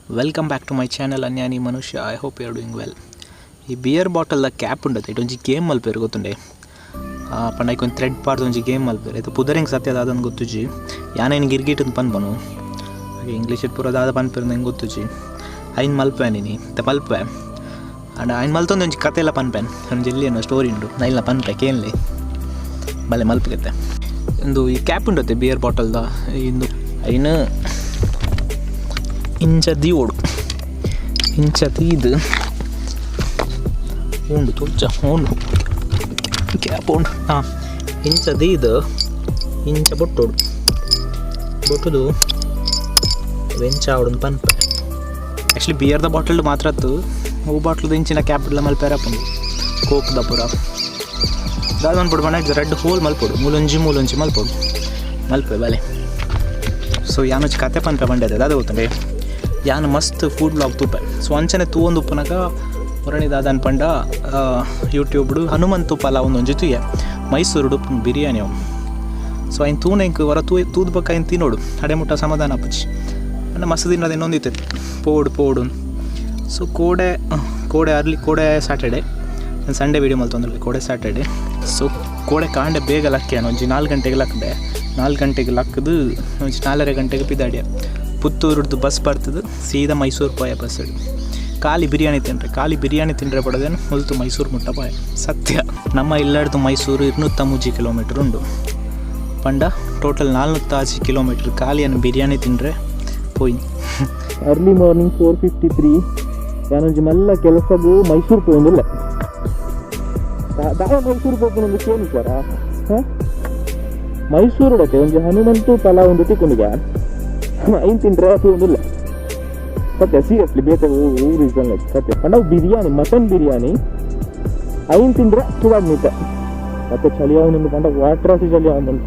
Welcome back to my channel ಅನ್ಯಾನಿ Manushya. I hope you are doing well. ಈ beer bottle ದ cap ಉಂಡತೆ it ಒಂಜಿ game ಮಲ್ಪೆರ್ ಗೊತ್ತುಂಡೆ ಪಂಡ ಐಕ್ ಒಂಜಿ ಥ್ರೆಡ್ ಪಾಡ್ದ್ ಒಂಜಿ ಗೇಮ್ ಮಲ್ಪೆರ್ ಐತ ಪುದರೆಂಗ್ ಸತ್ಯ ದಾದಂದ್ ಗೊತ್ತುಜಿ ಯಾನ್ ಐನ್ ಗಿರ್ಗಿಟ್ ಪನ್ಪನು ಇಂಗ್ಲೀಷ್ ಪೂರ ದಾದ ಪನ್ಪೆರ್ ಎಂಕ್ ಗೊತ್ತುಜಿ ಐನ್ ಮಲ್ಪೆ ಇನಿ ಇತ್ತೆ ಮಲ್ಪೆ ಆಂಡ ಐನ್ ಮಲ್ತೊಂದು ಒಂಜಿ ಕತೆ ಎಲ್ಲ ಪನ್ಪೆನ್ ಒಂಜಿ ಎಲ್ಯ ಸ್ಟೋರಿ ಉಂಡು ಐನ್ಲ ಪನ್ಪೆ ಕೇನ್ಲೆ ಬಲೆ ಮಲ್ಪುಗೆತ್ತೆ ಇಂದು ಈ ಕ್ಯಾಪ್ ಉಂಡತೆ ಬಿಯರ್ ಬಾಟಲ್ದ ಇಂದು ಐನ್ ಇಂಚ ದೀವೊಡು ಇಂಚ ದೀದ್ ಉಂಡು ತುಚ್ಚ ಉಂಡು ಕ್ಯಾಪ್ ಉಂಡು ಹಾಂ ಇಂಚ ದೀದ್ ಇಂಚ ಬೊಟ್ಟೊಡು ಬೊಟ್ಟುದು ಎಂಚ ಆವೊಡು ಪನ್ಪೆ. ಆ್ಯಕ್ಚುಲಿ ಬಿಯರ್ದ ಬಾಟಲ್ ಮಾತ್ರ ಅತ್ತು ಅವು ಬಾಟ್ಲ್ದ ಇಂಚಿನ ಕ್ಯಾಪ್ ಮಲ್ಪೆರೆ ಆಪುಂಡು ಕೋಕ್ದ ಪೂರ ದಾದ ಮನ್ಪೊಡು ಪಂಡ ರಡ್ಡ್ ಹೋಲ್ ಮಲ್ಪೊಡು ಮೂಲೊಂಜಿ ಮೂಲೊಂಜಿ ಮಲ್ಪೊಡು ಮಲ್ಪೆ ಬಲೆ. ಸೊ ಯಾನೊಂಜಿ ಕತೆ ಪನ್ಪೆ ಪಂಡೆದೆ ದಾದ ಗೊತ್ತುಂಡೆ ಯಾನ್ ಮಸ್ತ್ ಫುಡ್ ವ್ಲಾಗ್ ತೂಪೆ. ಸೊ ಅಂಚನೆ ತೂವೊಂದು ಉಪ್ಪುನಗ ಒರಣಿ ದಾದನ್ ಪಂಡ ಯೂಟ್ಯೂಬ್ಡು ಹನುಮಂತು ಪಲಾವ್ ಒಂಜಿ ತೂಯೆ ಮೈಸೂರುಡು ಬಿರಿಯಾನಿ ಅವು. ಸೊ ಐನ್ ತೂನೆಂಕ್ ಒರ ತೂ ತೂದು ಬೊಕ್ಕ ಐನ್ ತಿನ್ನೋಡು ಅಡೆ ಮುಟ್ಟ ಸಮಾಧಾನ ಆಪುಜಿ ಅಂಡ ಮಸ್ತ್ ದಿನ ಇನ್ನೊಂದಿತ್ತೆ ಪೋಡು ಪೋಡು. ಸೊ ಕೋಡೆ ಕೋಡೆ ಅರ್ಲಿ ಕೋಡೆ ಸ್ಯಾಟರ್ಡೆ ಸಂಡೇ ವೀಡಿಯೋ ಮಲ್ತೊಂದುಲ್ಲೆ ಕೋಡೆ ಸ್ಯಾಟರ್ಡೆ. ಸೊ ಕೋಡೆ ಕಾಂಡೆ ಬೇಗ ಲಕ್ಕೆ ಒಂಜಿ 4 ಗಂಟೆಗೆ ಲಕ್ದೆ 4 ಗಂಟೆಗೆ ಲಕ್ಕದು ಒಂಜಿ 4.30 ಗಂಟೆಗೆ ಪಿದಾಡಿಯ ಪುತ್ತೂರುಡ್ದು ಬಸ್ ಬರ್ತದೆ ಸೀದಾ ಮೈಸೂರು ಪೋಯ ಬಸ್ ಖಾಲಿ ಬಿರಿಯಾನಿ ತಿನ್ರೆ ಖಾಲಿ ಬಿರಿಯಾನಿ ತಿನ್ರೆ ಪಡೋದೇನು ಮುಲ್ತು ಮೈಸೂರು ಮುಟ್ಟ ಪೋಯ ಸತ್ಯ. ನಮ್ಮ ಇಲ್ಲಡ್ದು ಮೈಸೂರು 203 ಕಿಲೋಮೀಟರ್ ಉಂಡು ಪಂಡ ಟೋಟಲ್ 406 ಕಿಲೋಮೀಟರ್ ಖಾಲಿಯನ್ನು ಬಿರಿಯಾನಿ ತಿನ್ರೆ ಪೋಯಿ. ಅರ್ಲಿ ಮಾರ್ನಿಂಗ್ 4:53 ಯಾನೊಂಜಿ ಮಲ್ಲ ಕೆಲಸಗು ಮೈಸೂರು ಪೋಂದಿಲ್ಲ ದಾಯ ಮೈಸೂರು ಪೋಪುನೊಂದು ಕೇನು ಸರ ಹಾಂ ಮೈಸೂರು ಒಂಜಿ ಹನುಮಂತು ಪಲಾವ್ ಒಂದು ತಿಕ್ಕೊಂಡುಗ ಐನ್ ತಿಂಡ್ರೆ ತೂಂದಿಲ್ಲ ಸತ್ಯ ಸೀರಿಯಸ್ಲಿ ಬೇತೆ ರೀಸನ್ ಸತ್ಯ ಪಂಡ ಬಿರಿಯಾನಿ ಮಟನ್ ಬಿರಿಯಾನಿ ಐನ್ ತಿಂಡ್ರೆ ತುವಾಗ್ ನೀತೆ ಮತ್ತೆ ಚಳಿ ಅವನು ಪಂಡ ವಾಟರ್ ಚಳಿ ಅವನು.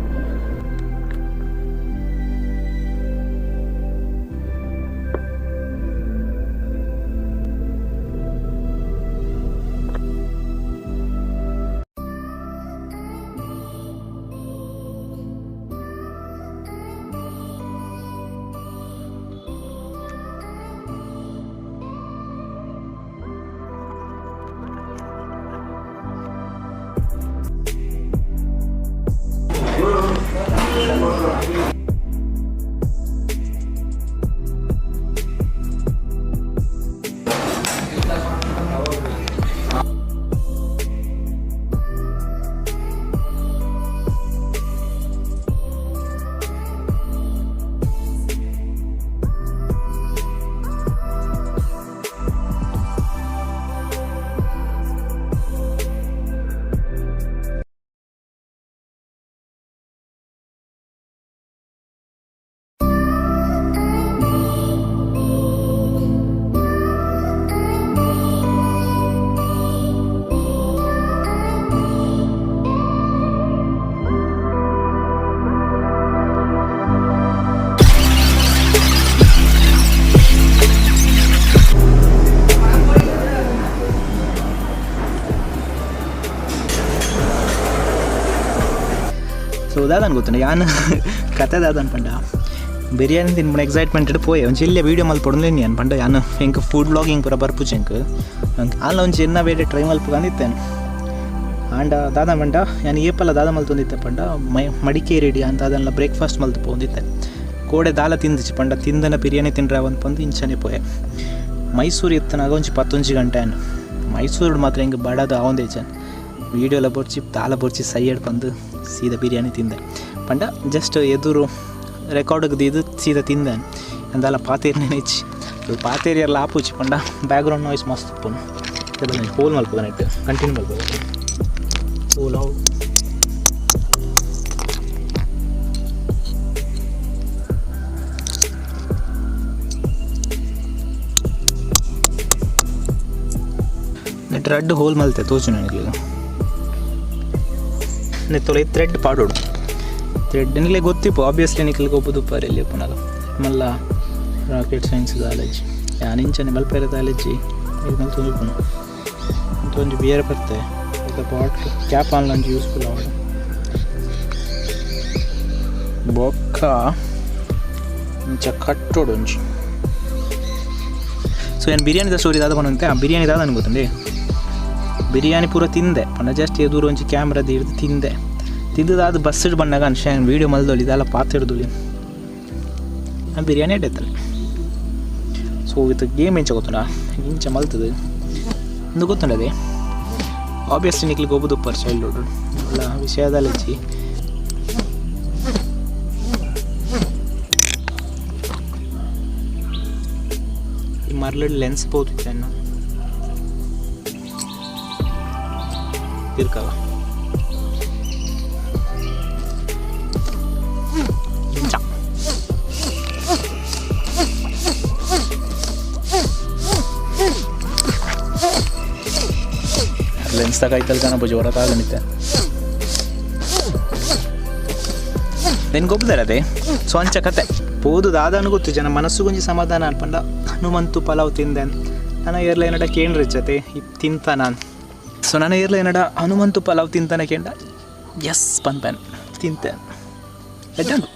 ಸೊ ದಾದನ್ ಗೊತ್ತುಂಡ ಯಾನ್ ಕತೆ ದಾದನ್ ಪಂಡ ಬಿರಿಯಾನಿ ತಿನ್ಪುನ ಎಕ್ಸೈಟ್ಮೆಂಟ್ ಪೋಯೆ ಒಂಜಿ ಇಲ್ಲೇ ವೀಡಿಯೋ ಮಲ್ಪೊಡು ಯಾನ್ ಪಂಡ ಯಾನ್ ಎಂಕ್ ಫುಡ್ ವ್ಲಾಗಿಂಗ್ ಪೂರ ಬರ್ಪುಜಿ ಎಂಕ್ ಆನ್ಲ ಒಂಜಿ ಎನ್ನ ಬೇರೆ ಟ್ರೈ ಮಲ್ಪುಗಂದಿತ್ತೇನೆ ಆಂಡ ದಾದ ಪಂಡ ಯಾನ್ ಏಪಲ ದಾದ ಮಲ್ತೊಂದಿತ್ತೆ ಪಂಡ ಮಡಿಕೇರಿ ಅಂತ ದಾದನ್ಲ ಬ್ರೇಕ್ಫಾಸ್ಟ್ ಮಲ್ತು ಪೋಂದಿತ್ತೆ ಕೋಡೆ ದಾಲ ತಿಂದಿಚ್ಚಿ ಪಂಡ ತಿಂದನ ಬಿರಿಯಾನಿ ತಿಂಡ್ರೆ ಅವನ್ ಪಂದು ಇಂಚನೆ ಪೋಯೆ. ಮೈಸೂರು ಎತ್ತನಾಗ ಒಂಜಿ 11 ಗಂಟೆ ಆನ್ ಮೈಸೂರು ಮಾತ್ರ ಹಿಂಗೆ ಬಡದ ಆವಂದೇಚನ್ ವೀಡಿಯೋಲ ಬೊರ್ಚಿ ದಾಲ ಬೊರ್ಚಿ ಸೈಯಡ್ ಪಂದು ಸೀದಾ ಬಿರಿಯಾನಿ ತಿಂದೆ ಪಂಡ ಜಸ್ಟ್ ಎದುರು ರೆಕಾರ್ಡ್ಗೆ ದೀದು ಸೀದಾ ತಿಂದೆ ಅಂದಲ್ಲ ಪಾತೇರಿನೇ ಹೆಚ್ಚಿ ಪಾತೇರಿಯಲ್ಲ ಆಪುಚಿ ಪಂಡ ಬ್ಯಾಕ್ಗ್ರೌಂಡ್ ನಾಯ್ಸ್ ಮಸ್ತ್ ಉಪ್ಪುನು ಹೋಲ್ ಮಲ್ಪದ ನೆಟ್ ಕಂಟಿನ್ಯೂ ಮಲ್ಪದ ಹೋಲ್ ಅವು ನೆಟ್ ರಡ್ಡ್ ಹೋಲ್ ಮಲ್ತೆ ತೋಚು ನನಗೆ ನೆತ್ತೊಲ ಥ್ರೆಡ್ ಪಾಡೋಡು ಥ್ರೆಡ್ ನಿಕ್ಲೆ ಗೊತ್ತಿಪ್ಪು ಆಬ್ವಿಯಸ್ಲಿ ನಿಕ್ಲೆ ಗೊಬ್ಬುದು ಎಲ್ಲಿ ಉಪ್ಪುನಗ ಮಲ್ಲ ರಾಕೆಟ್ ಸೈನ್ಸ್ ಕಾಲೇಜ್ ಯಾನ್ ಇಂಚನೆ ಮಲ್ಪೆರೆ ಕಾಲೇಜಿ ಇದು ಮಲ್ತೊಂದು ಉಪ್ಪುನು ಒಂಜಿ ಬಿಯರ್ ಬರ್ತೆ ಇತ್ತ ಬಾಟ್ಲ್ ಕ್ಯಾಪ್ ಆನ್ಲ ಒಂಜಿ ಯೂಸ್ಫುಲ್ ಆವಡ್ ಬೊಕ್ಕ ಇಂಚ ಕಟ್ಟೊಡು ಒಂಜಿ So ಏನು ಬಿರಿಯಾನಿದ ಸ್ಟೋರಿ ದಾದ ಪನಂತೆ. ಆ ಬಿರಿಯಾನಿ ದಾದ ಗೊತ್ತುಂಡೆ. ಬಿರಿಯಾನಿ ಪೂರ ತಿಂದೆ ಪಂಡ ಜಸ್ಟ್ ಎದುರು ಒಂಜಿ ಕ್ಯಾಮ್ರಾ ದೀಡ್ದು ತಿಂದೆ. ತಿಂದದಾದ ಬಸ್ ಬಂದಾಗ ಅನ್ಷ ವೀಡಿಯೋ ಮಲ್ದೊಲಿ ಇದೆಲ್ಲ ಪಾತಿಡ್ದೊಲಿ. ನಾನು ಬಿರಿಯಾನಿ ಎಡ್ಡೆತ್ತಲ್ಲ. So with game ಎಂಚ ಗೊತ್ತುಂಡ, ಇಂಚ ಮಲ್ತದು ಇಂದು ಗೊತ್ತುಂಡದೆ. ಆಬ್ವಿಯಸ್ಲಿ ನಿಕ್ಲಿಗೆ ಗೊಬ್ಬುದುಪ್ಪರ್ ಚೈಲ್ಡ್ಹುಡ್ ಅಲ್ಲ ವಿಷಯದಲ್ಲಿಜ್ಜಿ. ಈ ಮರ್ಲಡ್ ಲೆನ್ಸ್ ಪೋತಿತ್ತೆ ತಿರ್ಕವ ಇಂಚ. ಲೆನ್ಸ್ ತಕಾಯ್ತಲ್ ಕಾಣ ಜೋರ ತಾಗನಿತ್ತೆ ನಿನ್ ಗೊಬ್ಬದಾರ ಅದೇ. ಸೊ ಅಂಚ ಕತೆ ಪೋದು ದಾದನು ಗೊತ್ತು ಜನ ಮನಸ್ಸುಗೊಂಜಿ ಸಮಾಧಾನ ಅನ್ಪಂಡ ಹನುಮಂತು ಪಲಾವ್ ತಿಂದೆ. ನಾನು ಏರ್ಲೈನಡ ಕೇಂದ್ರ ಜೊತೆ ತಿಂತ ನಾನು. ಸೊ ನಾನು ಏರ್ಲೈನಡ ಹನುಮಂತು ಪಲಾವ್ ತಿಂತಾನೆ ಕೇಂಡ ಎಸ್ ಪನ್ಪೆನ್ ತಿಂತೆ ಎಡ್ಡಂಡು.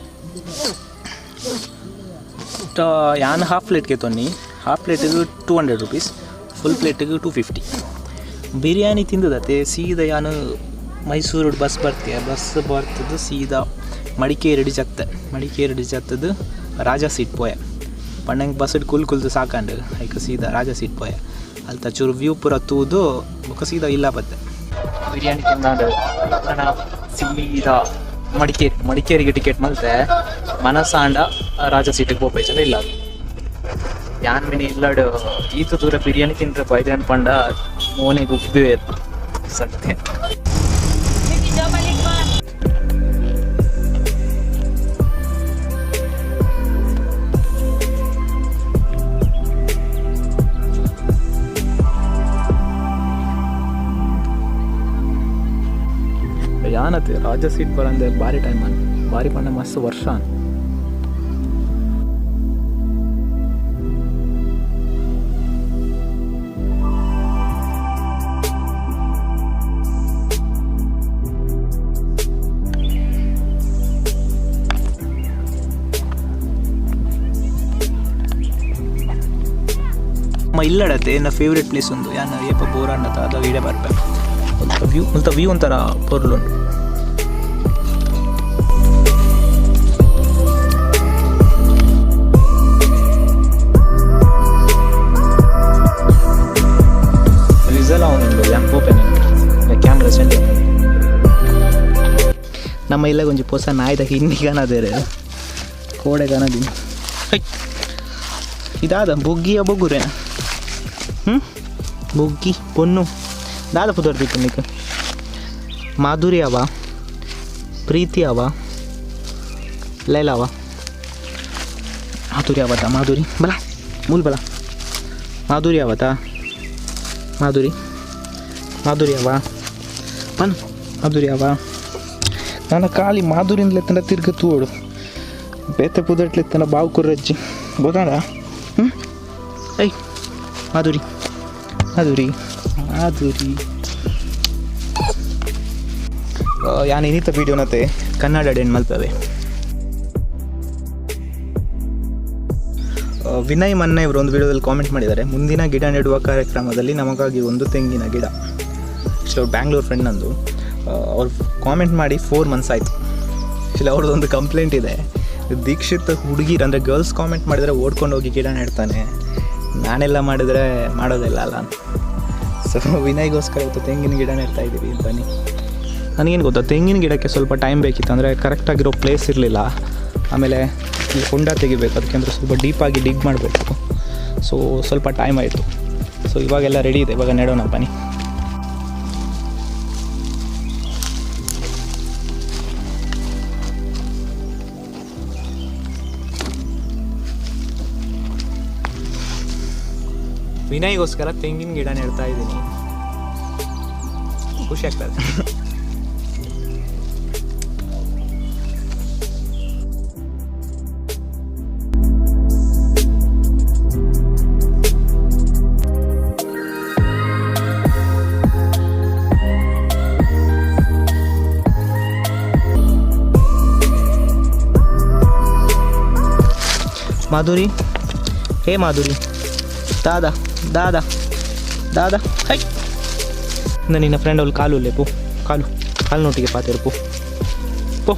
ಯಾನ್ ಹಾಫ್ ಪ್ಲೇಟ್ಗೆ ತೊನ್ನಿ. ಹಾಫ್ ಪ್ಲೇಟಿಗೆ 200 ರುಪೀಸ್, ಫುಲ್ ಪ್ಲೇಟಿಗೆ 250. ಬಿರಿಯಾನಿ ತಿಂದದತೆ ಸೀದಾ ಯಾನು ಮೈಸೂರು ಬಸ್ ಬರ್ತೀಯ. ಬಸ್ ಬರ್ತದ್ದು ಸೀದಾ ಮಡಿಕೇರಿ ಜತ್ತೆ. ಮಡಿಕೇರಿ ಜತ್ತದು ರಾಜಾ ಸೀಟ್ ಪೋಯೆ. ಪಂಡಂಗೆ ಬಸ್ ಕುಲ್ ಕುಲ್ದು ಸಾಕಂಡು ಐಕ ಸೀದಾ ರಾಜಾ ಸೀಟ್ ಪೋಯೆ. ಅಲ್ತ ಚೂರು ವ್ಯೂ ಪೂರ ತೂದು ಬೊಕ ಸೀದಾ ಇಲ್ಲ ಬತ್ತೆ. ಬಿರಿಯಾನಿ ತಿಂದಾಂಡು ನನ್ನ ಸೀದಾ ಮಡಿಕೇರಿ. ಮಡಿಕೇರಿಗೆ ಟಿಕೆಟ್ ಮಲ್ತೆ. ಮನಸಾಂಡ ರಾಜಾ ಸೀಟಿಗೆ ಪೋಪೆ ಇಲ್ಲ. ಯಾನ್ ಮಿನಿ ಇಲ್ಲಡು ಈತ ದೂರ ಬಿರಿಯಾನಿ ತಿಂದ್ರೆ ಬೈದೆ ಅನ್ಪಂಡ ಮೋನೆಗೆ ಉಬ್ಬಿ ಸತ್ಯ. ಯಾನತೆ ರಾಜ ಸೀಟ್ ಬರಂದೆ ಭಾರಿ ಟೈಮ್ ಅನ್ ಭಾರಿ ಪಂಡ ಮಸ್ತ್ ವರ್ಷ ಅನ್. ನಮ್ಮ ಇಲ್ಲಡತೆ ಎನ್ನ ಫೇವ್ರೆಟ್ ಪ್ಲೇಸ್ ಒಂದು. ಯಾನ್ ಏಪ ಬೋರ್ ಅಂಡತ ಅದ ಇಡೆ ಬರ್ಪೆ. ವ್ಯೂ ಮುಲ್ತ ವ್ಯೂ ಒಂಥರ ಪೊರ್ಲುಂಡು. ರಿಸಲ್ ಅವನುಂಡು ಯಾನ್ ಪೋಪೆನೆ ಕ್ಯಾಮ್ರಾ ಸೆಂಡ್. ನಮ್ಮ ಇಲ್ಲ ಒಂಜಿ ಪೊಸ ನಾಯ್ದ ಹಿಂದಿ ಕಾಣದೇರು ಕೋಡೆ ಕಾಣದಿ. ಇದಾದ ಬೊಗ್ಗಿಯ ಬೊಗ್ಗುರೇನ? ಹ್ಞೂ, ಬೊಗ್ಗಿ ಪೊನ್ನು ದಾದ ಪುದರ್ದಿತ್ತು ನಿಕ್? ಮಾಧುರಿ ಅವ, ಪ್ರೀತಿ ಅವ, ಲೈಲಾ ಅವ, ಮಾಧುರಿ ಅವತ್ತ? ಮಾಧುರಿ ಬಲ ಮೂಲ್ ಬಲ. ಮಾಧುರಿ ಅವತ್ತ? ಮಾಧುರಿ, ಮಾಧುರಿ ಅವ ಪನ್ ಮಾಧುರಿ ಅವ. ನನ್ನ ಖಾಲಿ ಮಾಧುರಿಂದಲೆತ್ತಂಡ ತಿರ್ಗ ತೂಡು ಬೇತೆ ಪುದಟ್ಲೆತ್ತಂಡ ಬಾವು ಕುರ್ರಜ್ಜಿ ಗೊತ್ತಾಡ. ಹ್ಞೂ, I Madhuri, Madhuri, Madhuri. ಯಾನ್ ಇನ್ನಿತ ವೀಡಿಯೋನತೆ ಕನ್ನಡ ಡೆನ್ ಮಲ್ಪವೆ. ವಿನಯ್ ಮನ್ನ ಇವರು ಒಂದು ವಿಡಿಯೋದಲ್ಲಿ ಕಾಮೆಂಟ್ ಮಾಡಿದ್ದಾರೆ, ಮುಂದಿನ ಗಿಡ ನೆಡುವ ಕಾರ್ಯಕ್ರಮದಲ್ಲಿ ನಮಗಾಗಿ ಒಂದು ತೆಂಗಿನ ಗಿಡ. ಆ್ಯಕ್ಚುಲಿ ಅವ್ರು ಬ್ಯಾಂಗ್ಳೂರ್ ಫ್ರೆಂಡ್ ನಂದು. ಅವ್ರು ಕಾಮೆಂಟ್ ಮಾಡಿ 4 ಮಂತ್ಸ್ ಆಯಿತು. ಆ್ಯಕ್ಚುಲಿ ಅವ್ರದ್ದು ಒಂದು ಕಂಪ್ಲೇಂಟ್ ಇದೆ, ದೀಕ್ಷಿತ್ ಹುಡುಗಿರು ಅಂದರೆ ಗರ್ಲ್ಸ್ ಕಾಮೆಂಟ್ ಮಾಡಿದರೆ ಓಡ್ಕೊಂಡು ಹೋಗಿ ಗಿಡ ನೆಡ್ತಾನೆ, ನಾನೆಲ್ಲ ಮಾಡಿದರೆ ಮಾಡೋದಿಲ್ಲ ಅಲ್ಲ. ಸೊ ವಿನಯ್ಗೋಸ್ಕರ ಇವತ್ತು ತೆಂಗಿನ ಗಿಡ ನೆಡ್ತಾ ಇದ್ದೀವಿ, ಬನ್ನಿ. ನನಗೇನು ಗೊತ್ತಾ, ತೆಂಗಿನ ಗಿಡಕ್ಕೆ ಸ್ವಲ್ಪ ಟೈಮ್ ಬೇಕಿತ್ತು. ಅಂದರೆ ಕರೆಕ್ಟಾಗಿರೋ ಪ್ಲೇಸ್ ಇರಲಿಲ್ಲ. ಆಮೇಲೆ ಇಲ್ಲಿ ಹೊಂಡ ತೆಗಿಬೇಕು, ಅದಕ್ಕೆ ಅಂದರೆ ಸ್ವಲ್ಪ ಡೀಪಾಗಿ ಡಿಗ್ ಮಾಡಬೇಕು. ಸೊ ಸ್ವಲ್ಪ ಟೈಮ್ ಆಯಿತು. ಸೊ ಇವಾಗೆಲ್ಲ ರೆಡಿ ಇದೆ, ಇವಾಗ ನೆಡೋಣ ಬನ್ನಿ. ವಿನಯ್ಗೋಸ್ಕರ ತೆಂಗಿನ ಗಿಡ ನೆಡ್ತಾ ಇದ್ದೀನಿ, ಖುಷಿ ಆಗ್ತದೆ. ಮಾಧುರಿ, ಹೇ ಮಾಧುರಿ. ದಾದ ದಾದ ದಾದ ಹೈ. ನಿನ್ನ ಫ್ರೆಂಡ್ ಅವ್ಳು ಕಾಲು ಉಲ್ಲೆ, ಪೋ. ಕಾಲು ಕಾಲು ನೋಟಿಗೆ ಪಾತೆರು, ಪೋ ಪೋ.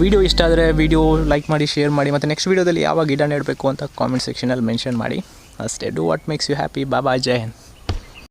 ವಿಡಿಯೋ ಇಷ್ಟ ಆದರೆ ವಿಡಿಯೋ ಲೈಕ್ ಮಾಡಿ, ಶೇರ್ ಮಾಡಿ ಮತ್ತು ನೆಕ್ಸ್ಟ್ ವೀಡಿಯೋದಲ್ಲಿ ಯಾವ ಗಿಡ ನೆಡಬೇಕು ಅಂತ ಕಾಮೆಂಟ್ ಸೆಕ್ಷನಲ್ಲಿ ಮೆನ್ಷನ್ ಮಾಡಿ ಅಷ್ಟೇ. Do what makes you happy. Baba, Jai Hind.